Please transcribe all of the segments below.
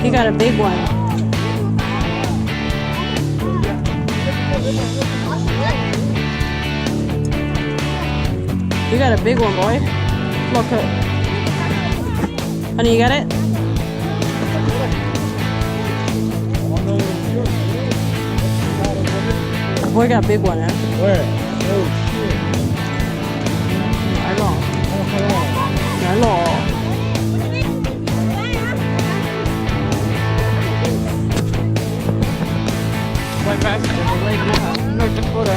He got a big one. You got a big one, boy. Look, uh, honey, you got it? The boy got a big one, eh? Where? Oh, shit. Nyob los. Nyob los. White Rabbit in the lake, North Dakota.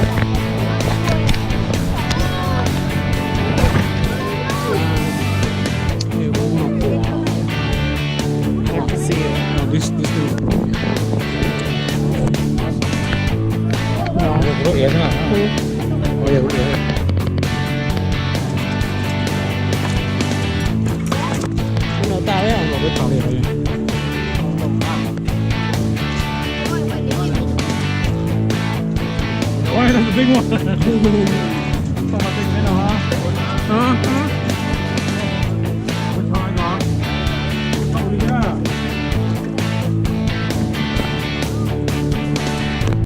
Never see it. No, this, this thing. No. Ua kuv lub iav xwb na. Mm. Ua yog kuv lub iav. Kuv nov tas li os. Los peb tau li os. Ua, tas tus peb muaj.